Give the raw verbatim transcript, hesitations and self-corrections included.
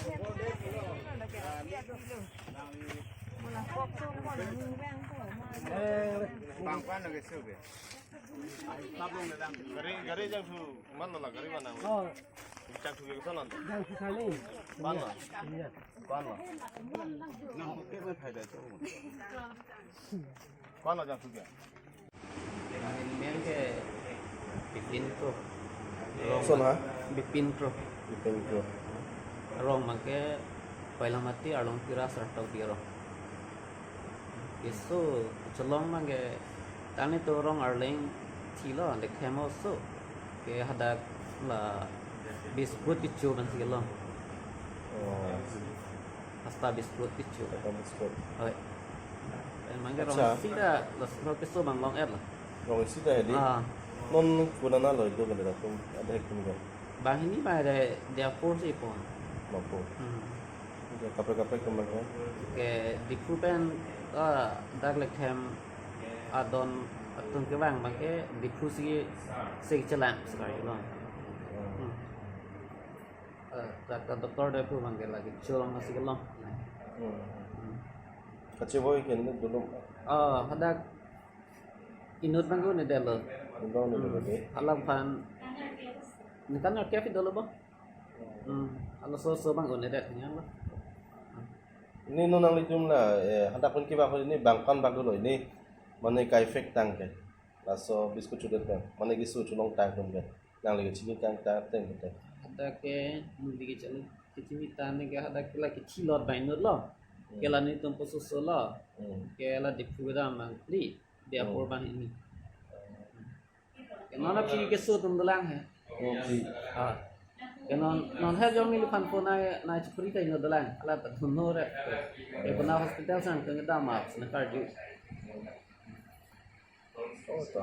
Gari, gari jangthu man lo la, gari mana? Oh, jangthu ke sana. Jangthu sana. Mana? Iya. Mana? Mana jangthu ke? Nang ke Bipin Kro. Rong Son ha? Bipin Kro. Bipin Kro. Rong abang ke Koilamati, arlong Pira, Sartokbi arong. Keso chelong abang ke tani to rong arleng thilo, de khemo so. Ke hadak la biscuit kecho abang si kelong. Oh. Hasta biscuit kecho. Hasta biscuit. Oi. Abang ke rong Acha. Isi ta, laso keso abang long-et lo. Rong isi ta hedi? Ah. Non konat lo itum ke datum, ada hek tum ko. Banghini abang de Diyapur si pon. Mapo. Hmm. Oke, kaprek kaprek tum abang ke? Ke Diphu pen, ah, dak Lekthem adon atum kevang abang ke Diphu si si chelang sekarang lo. Hmm. Eh, dak doctor de pu abang ke lake chelong si kelong. Hmm. Hmm. Kachevoi ke ne dulu. Ah, hadak inut abang ke un-edet lo. Inut abang ke un-edet lo, hmm, de. Halaphan. Ningkan arke phi dolo bo? Hmm, halaso so abang un-edet yang lo. Ini non nanglitum la, eh, hadak pen kevang ini bang ko-an bak dolo ini, mane ka-effect tang ke. Laso biscuit chodet pen, mane keso chelong tang pen ke. Nangli kechini tang tang teng ke. Hadak ke neli kechini, kechini tang ke hadak ke la kechilot abang inut lo. Hmm. Ke la netum poso so lo. Hmm. Ke la Diphu kedam abang phli. Diyapur, hmm, banghini. Ke non aphi keso atum dolang he. Oh, aphi. Ah. Ke non, non he jong neliphan phone nai, nai chepri ta inut dolang. Hala ta dunno re. Ke Pune hospital sang ke kedam aphi na karju. Oh, to.